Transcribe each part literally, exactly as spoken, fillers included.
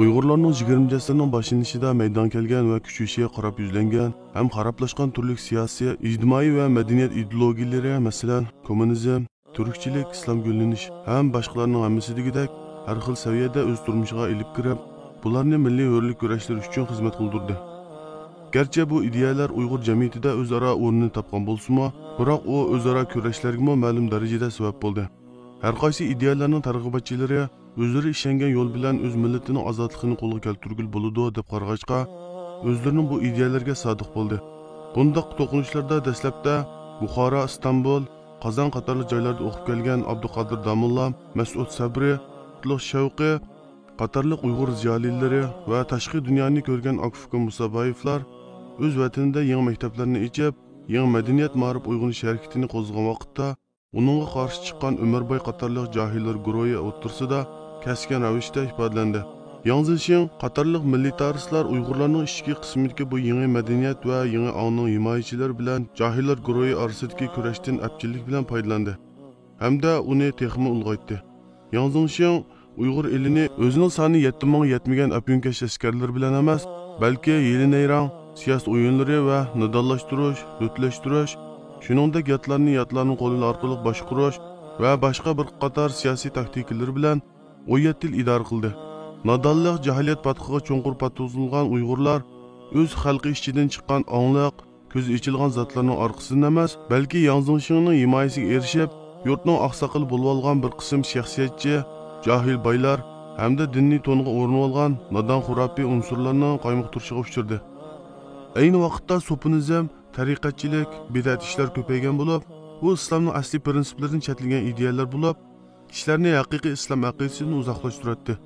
ئۇيغۇرلارنىڭ يىگىرمىنچى ئەسىرنىڭ باشلىنىشىدا مەيدانغا كەلگەن ۋە كۈچىيىشىگە قاراپ يۈزلەنگەن ھەم خارابلاشقان تۈرلۈك سىياسىي، ئىجتىمائىي ۋە مەدەنىيەت ئىدېئولوگىيەلىرى، مەسىلەن، كوممۇنىزم، تۈركچىلىك، ئىسلام گۈللىنىش ھەم باشقىلارنىڭ ھەممىسى دېگۈدەك ھەر خىل سەۋىيەدە ئۆز تۇرمۇشىغا ئېلىپ كىرىپ، بۇلارنى مىللىي ھۆرلۈك كۈرەشلىرى ئۈچۈن خىزمەت قىلدۇردى. گەرچە بۇ ئىدىيەلەر ئۇيغۇر جەمئىيىتىدە ئۆزئارا ئورنىنى تاپقان بولسىمۇ، بىراق ئۇ ئۆزئارا كۈرەشلەرگىمۇ مەلۇم دەرىجىدە سەۋەب بولدى. ھەرقايسى ئىدىيەلەرنىڭ تەرغىباتچىلىرى ئۆزلىرى ئىشەنگەن يول بىلەن ئۆز مىللىتىنىڭ ئازادلىقىنى قولغا كەلتۈرگىلى بولىدۇ دەپ قارىغاچقا، ئۆزلىرىنىڭ بۇ ئىدىيەلەرگە سادىق بولدى. بۇنداق توقۇنۇشلاردا دەسلەپتە بۇخارا، ئىستانبۇل، قازان قاتارلىق جايلاردا ئوقۇپ كەلگەن ئابدۇقادىر داموللا، مەسئۇد سەبرى، قۇتلۇق شەۋقى قاتارلىق ئۇيغۇر زىيالىيلىرى ۋە تاشقى دۇنيانى كۆرگەن ئاكا ئۇكا مۇسابايېۋلار ئۆز ۋەتىنىدە يېڭى مەكتەپلەرنى ئېچىپ، يېڭى مەدەنىيەت مائارىپ ئويغىنىش ھەرىكىتىنى قوزغىغان ۋاقىتتا، ئۇنىڭغا قارشى چىققان ئۆمەرباي قاتارلىق جاھىللار گۇرۇھى ئوتتۇرىسىدا كەسكىن رەۋىشتە ئىپادىلەندى. ياڭ زېڭشىڭ قاتارلىق مىللىتارىستلار ئۇيغۇرلارنىڭ ئىچكى قىسمىدىكى بۇ يېڭى مەدەنىيەت ۋە يېڭى ئاڭنىڭ ھىمايىچىلىرى بىلەن جاھىللار گۇرۇھى ئارىسىدىكى كۈرەشتىن ئەپچىللىك بىلەن پايدىلاندى ھەمدە ئۇنى تېخىمۇ ئۇلغايتتى. ياڭ زېڭشىڭ ئۇيغۇر ئېلىنى ئۆزىنىڭ سانى يەتتە مىڭغا يەتمىگەن ئەپيۈنكەش ئەسكەرلىرى بىلەن ئەمەس، بەلكى ھىيلە-نەيرەڭ، سىياسەت ئويۇنلىرى ۋە نادانلاشتۇرۇش، لۈتلەشتۈرۈش، شۇنىڭدەك ياتلارنى ياتلارنىڭ قولى ئارقىلىق باشقۇرۇش ۋە باشقا بىر قاتار سىياسىي تاكتىكىلىرى بىلەن ئون يەتتە يىل ئىدارە قىلدى. نادانلىق، جاھىلىيەت پاتقىقىغا چوڭقۇر پاتقۇزۇلغان ئۇيغۇرلار ئۆز خەلقى ئىچىدىن چىققان ئاڭلىق، كۆزى ئېچىلغان زاتلارنىڭ ئارقىسىدىن ئەمەس، بەلكى ياڭ زېڭشىڭنىڭ ھىمايىسىگە ئېرىشىپ، يۇرتنىڭ ئاقساقىلى بولۇۋالغان بىر قىسىم شەخسىيەتچى، جاھىل بايلار ھەمدە دىننى تونغا ئورنىۋالغان نادان خۇراپىي ئۇنسۇرلارنىڭ قايمۇقتۇرۇشىغا ئۇچرىدى. ئەينى ۋاقىتتا سوپىنىزم، تەرىقەتچىلىك، بىدئەت ئىشلار كۆپەيگەن بولۇپ، بۇ ئىسلامنىڭ ئەسلىي پىرىنسىپلىرىدىن چەتلىگەن ئىدىيەلەر بولۇپ، كىشىلەرنى ھەقىقىي ئىسلام ئەقىدىسىدىن ئۇزاقلاشتۇراتتى.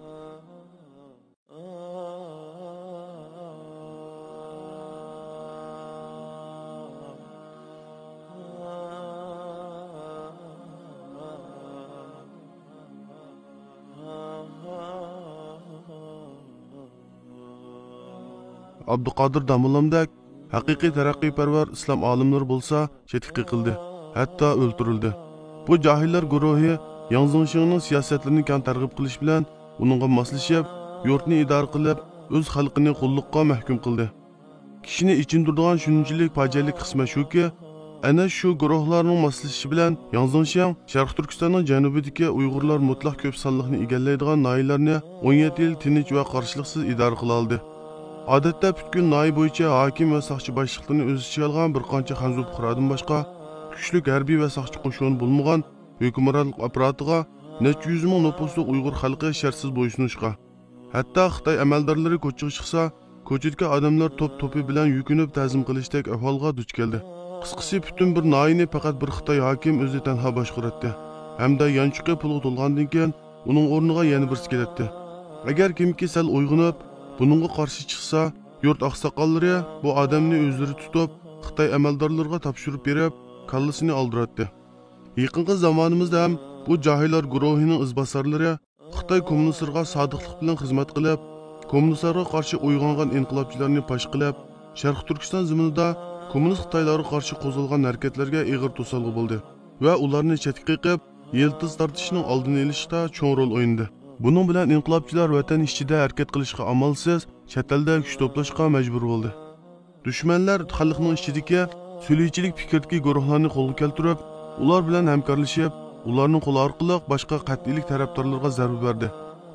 ئابدۇقادىر داموللامدەك ھەقىقىي تەرەققىيپەرۋەر ئىسلام ئالىملىرى بولسا چەتكە قېقىلدى، ھەتتا ئۆلتۈرۈلدى. بۇ جاھىللار گۇرۇھى ياڭ زېڭشىڭنىڭ سىياسەتلىرىنى كەڭ تەرغىب قىلىش بىلەن ئۇنىڭغا ماسلىشىپ، يۇرتنى ئىدارە قىلىپ، ئۆز خەلقىنى قۇللۇققا مەھكۇم قىلدى. كىشىنى ئېچىندۇرىدىغان شۇنچىلىك پاجىئەلىك قىسمەت شۇكى، ئەنە شۇ گۇرۇھلارنىڭ ماسلىشىشى بىلەن ياڭ زېڭشياڭ شەرقىي تۈركىستاننىڭ جەنۇبىدىكى ئۇيغۇرلار مۇتلەق كۆپ سانلىقنى ئىگىلەيدىغان ناھىيەلەرنى ئون يەتتە يىل تىنچ ۋە قارشىلىقسىز ئىدارە قىلالىدى. ئادەتتە پۈتكۈل ناھىيە بويىچە ھاكىم ۋە ساقچى باشلىقلىرىنى ئۆز ئىچىگە ئالغان بىر قانچە خەنزۇ پۇقرادىن باشقا، كۈچلۈك ھەربىي ۋە ساقچى قوشۇنى بولمىغان ھۆكۈمرانلىق ئاپپاراتىغا نەچچە يۈز مىڭ نوپۇسلۇق ئۇيغۇر خەلقى شەرتسىز بويسۇنۇشقا، ھەتتا خىتاي ئەمەلدارلىرى كوچىغا چىقسا، كوچىدىكى ئادەملەر توپ توپى بىلەن يۈكۈنۈپ تەزىم قىلىشتەك ئەھۋالغا دۇچ كەلدى. قىسقىسى، پۈتۈن بىر ناھىيىنى پەقەت بىر خىتاي ھاكىم ئۆزى تەنھا باشقۇراتتى ھەمدە يانچۇقى پۇلغا تولغاندىن كېيىن، ئۇنىڭ ئورنىغا يەنە بىرسى كېلەتتى. ئەگەر كىمكى سەل ئويغىنىپ، بۇنىڭغا قارشى چىقسا، يۇرت ئاقساقاللىرى بۇ ئادەمنى ئۆزلىرى تۇتۇپ، خىتاي ئەمەلدارلىرىغا تاپشۇرۇپ بېرىپ، كاللىسىنى ئالدۇراتتى. يېقىنقى زامانىمىزدا ھەم بۇ جاھىللار گۇرۇھىنىڭ ئىزباسارلىرى خىتاي كوممۇنىستلىرىغا سادىقلىق بىلەن خىزمەت قىلىپ، كوممۇنىستلارغا قارشى ئويغانغان ئىنقىلابچىلارنى پاش قىلىپ، شەرقىي تۈركىستان زېمىنىدا كوممۇنىست خىتايلارغا قارشى قوزغالغان ھەرىكەتلەرگە ئېغىر توسالغۇ بولدى ۋە ئۇلارنى چەتكە قېقىپ، يىلتىز تارتىشنىڭ ئالدىنى ئېلىشتا چوڭ رول ئوينىدى. بۇنىڭ بىلەن ئىنقىلابچىلار ۋەتەن ئىچىدە ھەرىكەت قىلىشقا ئامالسىز، چەت ئەلدە كۈچ توپلاشقا مەجبۇر بولدى. دۈشمەنلەر خەلقنىڭ ئىچىدىكى سۈلھىچىلىك پىكىردىكى گۇرۇھلارنى قولغا كەلتۈرۈپ، ئۇلار بىلەن ھەمكارلىشىپ، ئۇلارنىڭ قولى ئارقىلىق باشقا قەتئىيلىك تەرەپدارلىرىغا زەربە بەردى.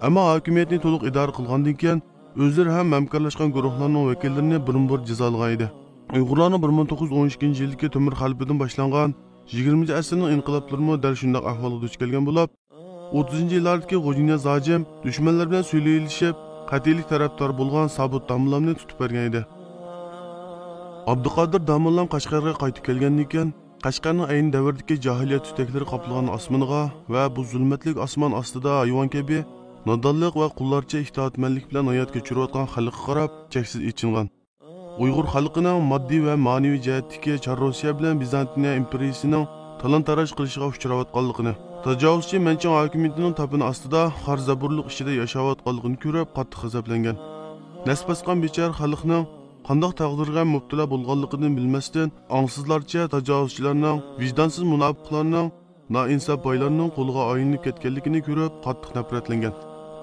ئەمما ھاكىمىيەتنى تولۇق ئىدارە قىلغاندىن كېيىن، ئۆزلىرى ھەم ھەمكارلاشقان گۇرۇھلارنىڭ ۋەكىللىرىنى بىرمۇ بىر جازالىغان ئىدى. ئۇيغۇرلارنىڭ بىر مىڭ توققۇز يۈز ئون ئىككىنچى يىلدىكى تۆمۈر خەلىپىدىن باشلانغان يىگىرمىنچى ئەسىرنىڭ ئىنقىلابلىرىمۇ دەل شۇنداق ئەھۋالغا دۇچ كەلگەن بولۇپ، ئوتتۇزىنچى يىللاردىكى غوجىنىياز ھاجىم دۈشمەنلەر بىلەن سۈلھىلىشىپ، قەتئىيلىك تەرەپدار بولغان سابىت داموللامنى تۇتۇپ بەرگەن ئىدى. ئابدۇقادىر داموللام قەشقەرگە قايتىپ كەلگەندىن كېيىن، قەشقەرنىڭ ئەينى دەۋردىكى جاھىلىيەت تۈتەكلىرى قاپلىغان ئاسمىنىغا ۋە بۇ زۇلمەتلىك ئاسمان ئاستىدا ھايۋان كەبى نادانلىق ۋە قۇللارچە ئىتائەتمەنلىك بىلەن ھايات كەچۈرۈۋاتقان خەلققە قاراپ چەكسىز ئېچىنغان. ئۇيغۇر خەلقىنىڭ ماددىي ۋە مەنىۋى جەھەتتىكى چار روسىيە بىلەن بىزانتىيە ئىمپېرىيىسىنىڭ تالان-تاراج قىلىشىغا ئۇچراۋاتقانلىقىنى، تاجاۋۇزچى مەنچىڭ ھاكىمىيىتىنىڭ تاپىنى ئاستىدا خار-زەبۇنلۇق ئىچىدە ياشاۋاتقانلىقىنى كۆرۈپ قاتتىق غەزەپلەنگەن. نەس باسقان بىچارە خەلقنىڭ قانداق تەقدىرگە مۇپتىلا بولغانلىقىدىن بىلمەستىن، ئاڭسىزلارچە تاجاۋۇزچىلارنىڭ، ۋىجدانسىز مۇناپىقلارنىڭ، نائىنساپ بايلارنىڭ قولىغا ئايلىنىپ كەتكەنلىكىنى كۆرۈپ قاتتىق نەپرەتلەنگەن.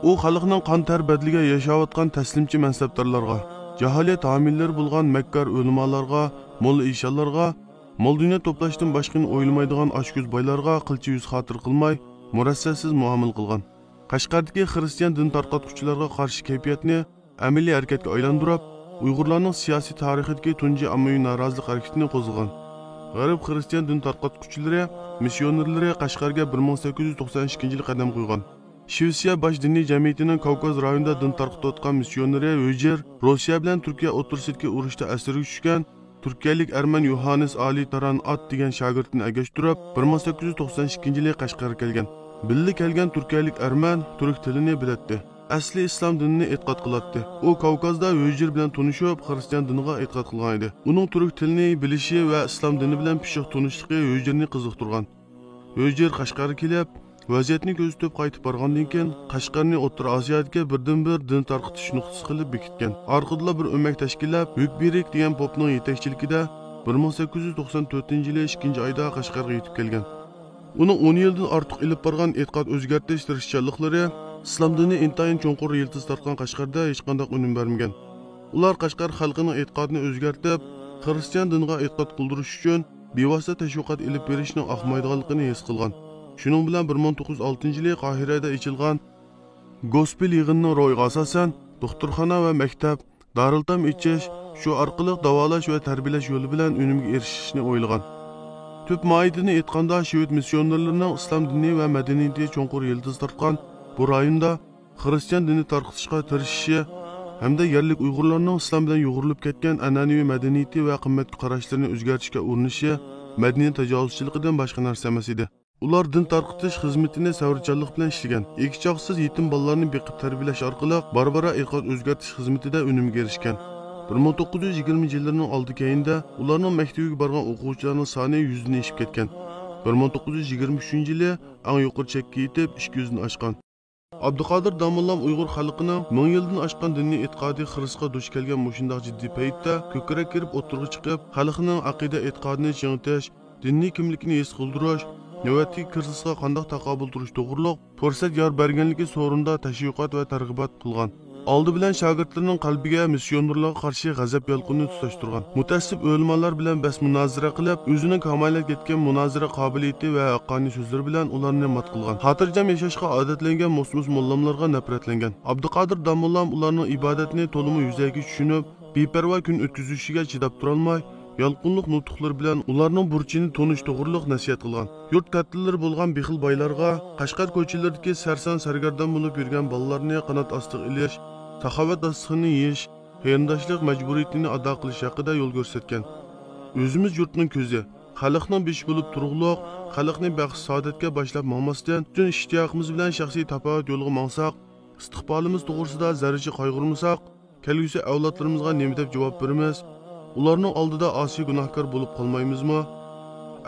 ئۇ خەلقنىڭ قان تەر بەدىلىگە ياشاۋاتقان تەسلىمچى مەنسەپدارلارغا، جاھىلىيەت ھامىيلىرى بولغان مەككار ئۆلىمالارغا، موللا ئىشانلارغا، مال دۇنيا توپلاشتىن باشقىنى ئويلىمايدىغان ئاچكۆز بايلارغا قىلچە يۈز خاتىرە قىلماي، مۇرەسسەسىز مۇئامىلە قىلغان. قەشقەردىكى خىرىستىيان دىن تارقاتقۇچىلارغا قارشى كەيپىياتنى ئەمەلىي ھەرىكەتكە ئايلاندۇرۇپ، ئۇيغۇرلارنىڭ سىياسىي تارىخىدىكى تۇنجى ئاممىۋى نارازىلىق ھەرىكىتىنى قوزغىغان. غەرب خىرىستىيان دىن تارقاتقۇچىلىرى، مىسسىيونېرلىرى قەشقەرگە بىر مىڭ سەككىز يۈز توقسان ئىككىنچى يىلى قەدەم قويغان. شىۋېتسىيە باش دىنىي جەمئىيىتىنىڭ كاۋكاز رايونىدا دىن تارقىتىۋاتقان مىسسىيونېرى ھۆجېر روسىيە بىلەن تۈركىيە ئوتتۇرىسىدىكى ئۇرۇشتا ئەسىرگە چۈشكەن تۈركىيەلىك ئەرمەن يوھاننېس ئالى تاران ئات دېگەن شاگىرتىنى ئەگەشتۈرۈپ، بىر مىڭ سەككىز يۈز توقسان ئىككىنچى يىلى قەشقەرگە كەلگەن. بىللە كەلگەن تۈركىيەلىك ئەرمەن تۈرك تىلىنى بىلەتتى. ئەسلى ئىسلام دىنىنى ئېتىقاد قىلاتتى. ئۇ كاۋكازدا ھۆجېر بىلەن تونۇشۇپ، خىرىستىيان دىنىغا ئېتىقاد قىلغان ئىدى. ئۇنىڭ تۈرك تىلىنى بىلىشى ۋە ئىسلام دىنى بىلەن پىششىق تونۇشلۇقى ھۆجېرنى قىزىقتۇرغان. ھۆجېر قەشقەرگە كېلىپ، ۋەزىيەتنى كۆزىتىپ قايتىپ بارغاندىن كېيىن، قەشقەرنى ئوتتۇرا ئاسىيادىكى بىردىنبىر دىن تارقىتىش نۇقتىسى قىلىپ بېكىتكەن. ئارقىدىنلا بىر ئۆمەك تەشكىللەپ، ھۈكبېرىك دېگەن پوپنىڭ يېتەكچىلىكىدە بىر مىڭ سەككىز يۈز توقسان تۆتىنچى يىلى ئىككىنچى ئايدا قەشقەرگە يېتىپ كەلگەن. ئۇنىڭ ئون يىلدىن ئارتۇق ئېلىپ بارغان ئېتىقاد ئۆزگەرتىش تىرىشچانلىقلىرى ئىسلام دىنى ئىنتايىن چوڭقۇر يىلتىز تارتقان قەشقەردە ھېچقانداق ئۈنۈم بەرمىگەن. ئۇلار قەشقەر خەلقىنىڭ ئېتىقادىنى ئۆزگەرتىپ، خىرىستىيان دىنىغا ئېتىقاد قىلدۇرۇش ئۈچۈن بىۋاسىتە تەشۋىقات ئېلىپ بېرىشنىڭ ئاقمايدىغانلىقىنى ھېس قىلغان. شۇنىڭ بىلەن بىر مىڭ توققۇز يۈز ئالتىنچى يىلى قاھىرەدە ئېچىلغان گوسپېل يىغىنىنىڭ روھىغا ئاساسەن، دوختۇرخانا ۋە مەكتەپ، دارىلئېتام ئېچىش، شۇ ئارقىلىق داۋالاش ۋە تەربىيەلەش يولى بىلەن ئۈنۈمگە ئېرىشىشنى ئويلىغان. تۈپ ماھىيىتىنى ئېيتقاندا، شىۋېد مىسسىيونېرلىرىنىڭ ئىسلام دىنى ۋە مەدەنىيىتى چوڭقۇر يىلتىز تارتقان بۇ رايوندا خىرىستىيان دىنى تارقىتىشقا تىرىشىشى ھەمدە يەرلىك ئۇيغۇرلارنىڭ ئىسلام بىلەن يۇغۇرۇلۇپ كەتكەن ئەنئەنىۋى مەدەنىيىتى ۋە قىممەتكە قاراشلىرىنى ئۆزگەرتىشكە ئۇرۇنۇشى مەدەنىيەت تاجاۋۇزچىلىقىدىن باشقا نەرسە ئەمەس ئىدى. ئۇلار دىن تارقىتىش خىزمىتىنى سەۋرچانلىق بىلەن ئىشلىگەن. ئېگىز-چاقىسىز يېتىم بالىلارنى بېقىپ تەربىيەلەش ئارقىلىق بارا-بارا ئېتىقاد ئۆزگەرتىش خىزمىتىدە ئۈنۈمگە ئېرىشكەن. بىر مىڭ توققۇز يۈز يىگىرمىنچى يىللىرىنىڭ ئالدى كەينىدە ئۇلارنىڭ مەكتىۋىگە بارغان ئوقۇغۇچىلارنىڭ سانى يۈزدىن ئېشىپ كەتكەن. بىر مىڭ توققۇز يۈز يىگىرمە ئۈچىنچى يىلى ئەڭ يۇقىرى چەككە يېتىپ، ئىككى يۈزدىن ئاشقان. ئابدۇقادىر داموللام ئۇيغۇر خەلقىنىڭ مىڭ يىلدىن ئاشقان دىنىي ئېتىقادى خىرىسقا دۇچ كەلگەن مۇشۇنداق جىددىي پەيتتە كۆكرەك كېرىپ ئوتتۇرىغا چىقىپ، خەلقنىڭ ئەقىدە ئېتىقادىنى چىڭىتىش، دىنىي كىملىكىنى ھېس قىلدۇرۇش، نۆۋەتتىكى كىرىزىسقا قانداق تاقابىل تۇرۇش توغرۇلۇق پۇرسەت يار بەرگەنلىكى سورۇنىدا تەشۋىقات ۋە تەرغىبات قىلغان. ئالدى بىلەن شاگىرتلىرىنىڭ قەلبىگە مىسسىيونېرلارغا قارشى غەزەپ يالقۇنىنى تۇتاشتۇرغان. مۇتەئەسسىپ ئۆلىمالار بىلەن بەس مۇنازىرە قىلىپ، ئۆزىنىڭ كامالەتكە يەتكەن مۇنازىرە قابىلىيىتى ۋە ھەققانىي سۆزلىرى بىلەن ئۇلارنى مات قىلغان. خاتىرجەم ياشاشقا ئادەتلەنگەن موسمۇس موللاملارغا نەپرەتلەنگەن. ئابدۇقادىر داموللام ئۇلارنىڭ ئىبادەتنى تولىمۇ يۈزەكى چۈشىنىپ، بىپەرۋا كۈن ئۆتكۈزۈشىگە چىداپ تۇرالماي، يالقۇنلۇق نۇتۇقلىرى بىلەن ئۇلارنىڭ بۇرچىنى تونۇش توغرۇلۇق نەسىھەت قىلغان. يۇرت كاتتىلىرى بولغان بېخىل بايلارغا، قەشقەر كوچىلىرىدىكى سەرسان-سەرگەردان بولۇپ يۈرگەن بالىلارنى قانات ئاستىغا ئېلىش، ساخاۋەت داستىخىنىنى يېيىش، قېرىنداشلىق مەجبۇرىيىتىنى ئادا قىلىش ھەققىدە يول كۆرسەتكەن. ئۆزىمىز يۇرتنىڭ كۆزى، خەلقنىڭ بېشى بولۇپ تۇرغۇلۇق، خەلقنى بەخت-سائادەتكە باشلاپ ماڭماستىن، پۈتۈن ئىشتىياقىمىز بىلەن شەخسىي تاپاۋەت يولىغا ماڭساق، ئىستىقبالىمىز توغرىسىدا زەررىچە قايغۇرمىساق، كەلگۈسى ئەۋلادلىرىمىزغا نېمە دەپ جاۋاب بېرىمىز؟ ئۇلارنىڭ ئالدىدا ئاسىي گۇناھكار بولۇپ قالمايمىزمۇ؟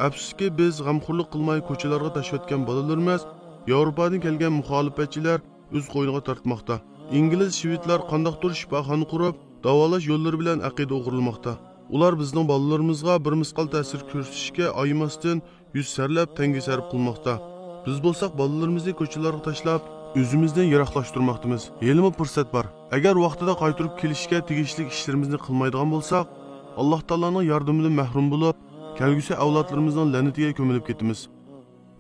ئەپسۇسكى، بىز غەمخورلۇق قىلماي كوچىلارغا تاشىۋەتكەن بالىلىرىمىز ياۋروپادىن كەلگەن مۇخالىپەتچىلەر ئۆز قوينىغا تارتماقتا. ئىنگلىز، شىۋېدلار قانداقتۇر شىپاخانا قۇرۇپ، داۋالاش يوللىرى بىلەن ئەقىدە ئوغرىلىماقتا. ئۇلار بىزنىڭ بالىلىرىمىزغا بىر مىسقال تەسىر كۆرسىتىشكە ئايىماستىن، يۈز سەرلەپ تەڭگە سەرپ قىلماقتا. بىز بولساق بالىلىرىمىزنى كوچىلارغا تاشلاپ، ئۆزىمىزنى يىراقلاشتۇرماقتىمىز. ھېلىمۇ پۇرسەت بار. ئەگەر ۋاقتىدا قايتۇرۇپ كېلىشكە تېگىشلىك ئىشلىرىمىزنى قىلمايدىغان بولساق، ئاللاھ تائالانىڭ ياردىمىدىن مەھرۇم بولۇپ، كەلگۈسى ئەۋلادلىرىمىزنىڭ لەنىتىگە كۆمۈلۈپ كېتىمىز.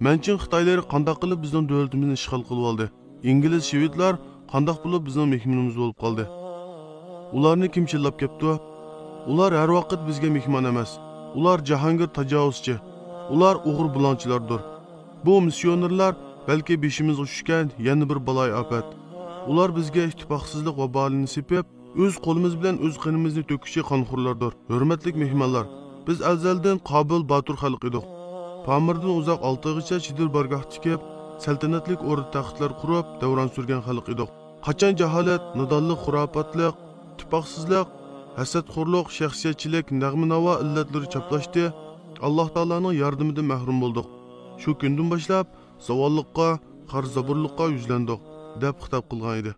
مەنچىڭ خىتايلىرى قانداق قىلىپ بىزنىڭ دۆلىتىمىزنى ئىشغال قىلىۋالدى؟ ئىنگلىز، شىۋېدلار قانداق بولۇپ بىزنىڭ مېھمىنىمىز بولۇپ قالدى؟ ئۇلارنى كىم چىللاپ كەپتۇ؟ ئۇلار ھەر ۋاقىت بىزگە مېھمان ئەمەس. ئۇلار جاھانگىر تاجاۋۇزچى. ئۇلار ئوغرى بۇلاڭچىلاردۇر. بۇ مىسسىيونېرلار بەلكى بېشىمىزغا چۈشكەن يەنە بىر بالايىئاپەت. ئۇلار بىزگە ئىتتىپاقسىزلىق ۋابالىنى سېپىپ، ئۆز قولىمىز بىلەن ئۆز قېنىمىزنى تۆككۈچى قانخورلاردۇر. ھۆرمەتلىك مېھمانلار، بىز ئەزەلدىن قابىل، باتۇر خەلق ئىدۇق. پامىردىن ئۇزاق ئالتايغىچە چېدىر بارگاھ تىكىپ، سەلتەنەتلىك ئوردا تەختلەر قۇرۇپ، دەۋران سۈرگەن خەلق ئىدۇق. قاچان جاھالەت، نادانلىق، خۇراپاتلىق، ئىتتىپاقسىزلىق، ھەسەتخورلۇق، شەخسىيەتچىلىك، نەغمە-ناۋا ئىللەتلىرى چاپلاشتى، ئاللاھ تائالانىڭ ياردىمىدىن مەھرۇم بولدۇق. شۇ كۈندىن باشلاپ زاۋاللىققا، خار-زابۇرلۇققا يۈزلەندۇق، دەپ خىتاب قىلغان ئىدى.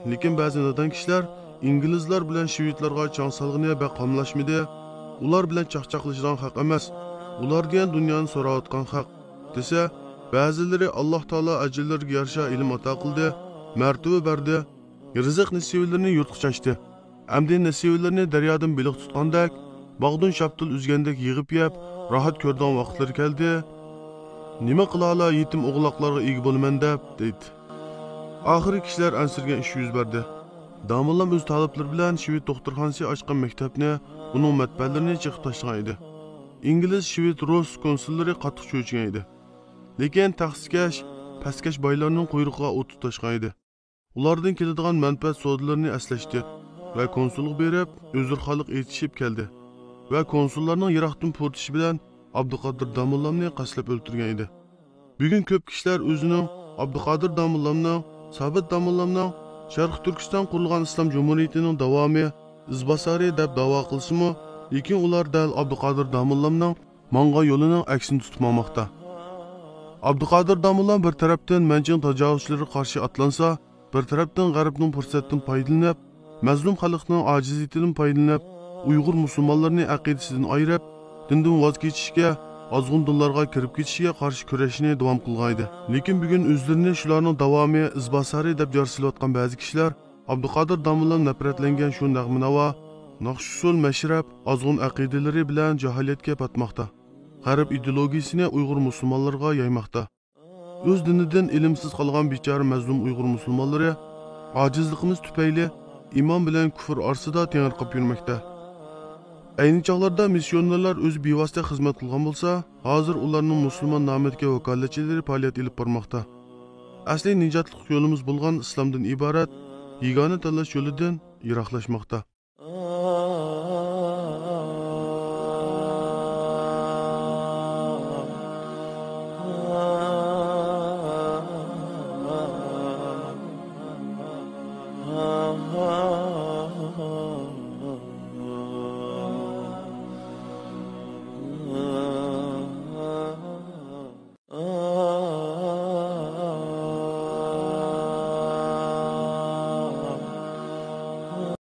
لېكىن بەزى نادان كىشىلەر ئىنگلىزلار بىلەن شىۋېدلارغا چاڭ سالغىنى بەك قاملاشمىدى، ئۇلار بىلەن چاقچاقلىشىدىغان خەق ئەمەس، ئۇلار دېگەن دۇنيانى سوراۋاتقان خەق، دېسە، بەزىلىرى ئاللاھ تائالا ئەجىرلىرىگە يارىشا ئىلىم ئاتا قىلدى، مەرتىۋە بەردى، رىزىق نېسىۋىلىرىنى يۇرتقا چاچتى. ئەمدى نېسىۋىلىرىنى دەريادىن بېلىق تۇتقاندەك، باغدىن شاپتۇل ئۈزگەندەك يىغىپ يەپ، راھەت كۆرىدىغان ۋاقىتلىرى كەلدى. نېمە قىلالا يېتىم ئوغلاقلارغا ئىگە بولىمەن دەپ، دەيدۇ. ئاخىرى كىشىلەر ئەنسىرىگەن ئىش يۈز بەردى. داموللام ئۆز تالىپلىرى بىلەن شىۋېد دوختۇرخانىسى ئاچقان مەكتەپنى، ئۇنىڭ مەتبەئەلىرىنى چېقىپ تاشلىغان ئىدى. ئىنگلىز، شىۋېد، رۇس كونسۇللىرى قاتتىق چۆچۈگەن ئىدى. لېكىن تەخسىكەش، پەسكەش بايلارنىڭ قۇيرۇقىغا ئوت تۇتاشقان ئىدى. ئۇلاردىن كېلىدىغان مەنپەئەت سودىلىرىنى ئەسلەشتى ۋە كونسۇلغا بېرىپ، ئۆزرىخانلىق ئېيتىشىپ كەلدى ۋە كونسۇللارنىڭ يىراقتىن پۇرىتىشى بىلەن ئابدۇقادىر داموللامنى قەستلەپ ئۆلتۈرگەن ئىدى. بۈگۈن كۆپ كىشىلەر ئۆزىنىڭ ئابدۇقادىر داموللامنىڭ، سابىت داموللامنىڭ شەرقىي تۈركىستان قۇرۇلغان ئىسلام جۇمھۇرىيىتىنىڭ داۋامى، ئىزباسارى دەپ داۋا قىلسىمۇ، لېكىن ئۇلار دەل ئابدۇقادىر داموللامنىڭ ماڭغان يولىنىڭ ئەكسىنى تۇتۇپ ماڭماقتا. ئابدۇقادىر داموللام بىر تەرەپتىن مەنچىڭ تاجاۋۇزچىلىرىغا قارشى ئاتلانسا، بىر تەرەپتىن غەربنىڭ پۇرسەتتىن پايدىلىنىپ، مەزلۇم خەلقنىڭ ئاجىزىيىتىدىن پايدىلىنىپ، ئۇيغۇر مۇسۇلمانلىرىنى ئەقىدىسىدىن ئايرىپ، دىندىن ۋاز كېچىشكە، ئازغۇن دىنلارغا كىرىپ كېتىشىگە قارشى كۈرەشنى داۋام قىلغانىدى. لېكىن بۈگۈن ئۆزلىرىنى شۇلارنىڭ داۋامى، ئىزباسارى دەپ جار سېلىۋاتقان بەزى كىشىلەر ئابدۇقادىر داموللام نەپرەتلەنگەن شۇ نەغمە-ناۋا، ناخشا-ئۇسسۇل، مەشرەپ، ئازغۇن ئەقىدىلىرى بىلەن جاھىلىيەتكە پاتماقتا. غەرب ئىدېئولوگىيىسىنى ئۇيغۇر مۇسۇلمانلىرىغا يايماقتا. ئۆز دىنىدىن ئىلىمسىز قالغان بىچارە مەزلۇم ئۇيغۇر مۇسۇلمانلىرى ئاجىزلىقىمىز تۈپەيلى ئىمان بىلەن كۇفر ئارىسىدا تېڭىرقاپ يۈرمەكتە. ئەينى چاغلاردا مىسسىيونېرلار ئۆزى بىۋاسىتە خىزمەت قىلغان بولسا، ھازىر ئۇلارنىڭ مۇسۇلمان نامىدىكى ۋاكالەتچىلىرى پائالىيەت ئېلىپ بارماقتا. ئەسلى نىجاتلىق يولىمىز بولغان ئىسلامدىن ئىبارەت يېگانە تاللاش يولىدىن يىراقلاشماقتا.